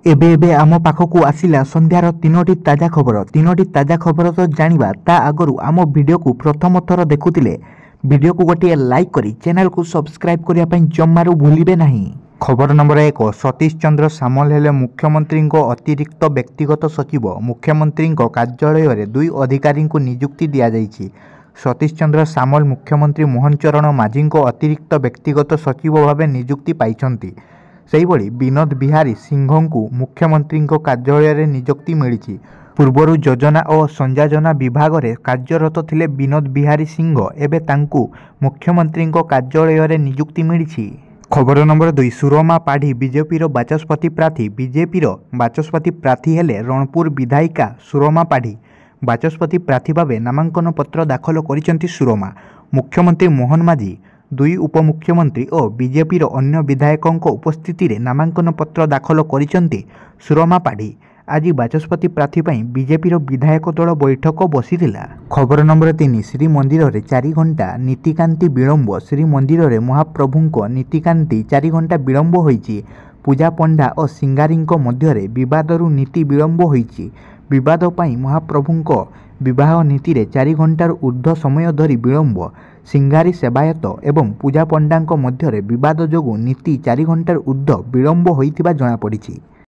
ଏବେ ଏବେ ଆମ ପାଖକୁ ଆସିଲା ସନ୍ଧ୍ୟାର ତିନୋଟି ତାଜା ଖବର। ତିନୋଟି ତାଜା ଖବର ତ ଜାଣିବା, ତା ଆଗରୁ ଆମ ଭିଡ଼ିଓକୁ ପ୍ରଥମ ଥର ଦେଖୁଥିଲେ ଭିଡ଼ିଓକୁ ଗୋଟିଏ ଲାଇକ୍ କରି ଚ୍ୟାନେଲକୁ ସବସ୍କ୍ରାଇବ୍ କରିବା ପାଇଁ ଜମାରୁ ଭୁଲିବେ ନାହିଁ। ଖବର ନମ୍ବର 1, ସତୀଶ ଚନ୍ଦ୍ର ସାମଲ ହେଲେ ମୁଖ୍ୟମନ୍ତ୍ରୀଙ୍କ ଅତିରିକ୍ତ ବ୍ୟକ୍ତିଗତ ସଚିବ। ମୁଖ୍ୟମନ୍ତ୍ରୀଙ୍କ କାର୍ଯ୍ୟାଳୟରେ 2 ଅଧିକାରୀଙ୍କୁ ନିଯୁକ୍ତି ଦିଆଯାଇଛି। ସତୀଶ ଚନ୍ଦ୍ର ସାମଲ ମୁଖ୍ୟମନ୍ତ୍ରୀ ମୋହନ ଚରଣ ମାଝୀଙ୍କ ଅତିରିକ୍ତ ବ୍ୟକ୍ତିଗତ ସଚିବ ଭାବେ ନିଯୁକ୍ତି ପାଇଛନ୍ତି। ସେହିଭଳି ବିନୋଦ ବିହାରୀ ସିଂହଙ୍କୁ ମୁଖ୍ୟମନ୍ତ୍ରୀଙ୍କ କାର୍ଯ୍ୟାଳୟରେ ନିଯୁକ୍ତି ମିଳିଛି। ପୂର୍ବରୁ ଯୋଜନା ଓ ସଂଯୋଜନା ବିଭାଗରେ କାର୍ଯ୍ୟରତ ଥିଲେ ବିନୋଦ ବିହାରୀ ସିଂହ। ଏବେ ତାଙ୍କୁ ମୁଖ୍ୟମନ୍ତ୍ରୀଙ୍କ କାର୍ଯ୍ୟାଳୟରେ ନିଯୁକ୍ତି ମିଳିଛି। ଖବର ନମ୍ବର 2, ସୁରମା ପାଢ଼ୀ ବିଜେପିର ବାଚସ୍ପତି ପ୍ରାର୍ଥୀ। ବିଜେପିର ବାଚସ୍ପତି ପ୍ରାର୍ଥୀ ହେଲେ ରଣପୁର ବିଧାୟିକା ସୁରମା ପାଢ଼ୀ। ବାଚସ୍ପତି ପ୍ରାର୍ଥୀ ଭାବେ ନାମାଙ୍କନ ପତ୍ର ଦାଖଲ କରିଛନ୍ତି ସୁରମା। ମୁଖ୍ୟମନ୍ତ୍ରୀ ମୋହନ ମାଝୀ, 2 ଉପମୁଖ୍ୟମନ୍ତ୍ରୀ ଓ ବିଜେପିର ଅନ୍ୟ ବିଧାୟକଙ୍କ ଉପସ୍ଥିତିରେ ନାମାଙ୍କନ ପତ୍ର ଦାଖଲ କରିଛନ୍ତି ସୁରମା ପାଢ଼ୀ। ଆଜି ବାଚସ୍ପତି ପ୍ରାର୍ଥୀ ପାଇଁ ବିଜେପିର ବିଧାୟକ ଦଳ ବୈଠକ ବସିଥିଲା। ଖବର ନମ୍ବର 3, ଶ୍ରୀମନ୍ଦିରରେ 4 ଘଣ୍ଟା ନୀତିକାନ୍ତି ବିଳମ୍ବ। ଶ୍ରୀମନ୍ଦିରରେ ମହାପ୍ରଭୁଙ୍କ ନୀତିକାନ୍ତି 4 ଘଣ୍ଟା ବିଳମ୍ବ ହୋଇଛି। ପୂଜାପଣ୍ଡା ଓ ସିଂହାରୀଙ୍କ ମଧ୍ୟରେ ବିବାଦରୁ ନୀତି ବିଳମ୍ବ ହୋଇଛି। ବିବାଦ ପାଇଁ ମହାପ୍ରଭୁଙ୍କ ବିବାହ ନୀତିରେ 4 ଘଣ୍ଟାରୁ ଊର୍ଦ୍ଧ୍ୱ ସମୟ ଧରି ବିଳମ୍ବ। ସିଂହାରୀ ସେବାୟତ ଏବଂ ପୂଜାପଣ୍ଡାଙ୍କ ମଧ୍ୟରେ ବିବାଦ ଯୋଗୁଁ ନୀତି 4 ଘଣ୍ଟାରୁ ଊର୍ଦ୍ଧ୍ୱ ବିଳମ୍ବ ହୋଇଥିବା ଜଣାପଡ଼ିଛି।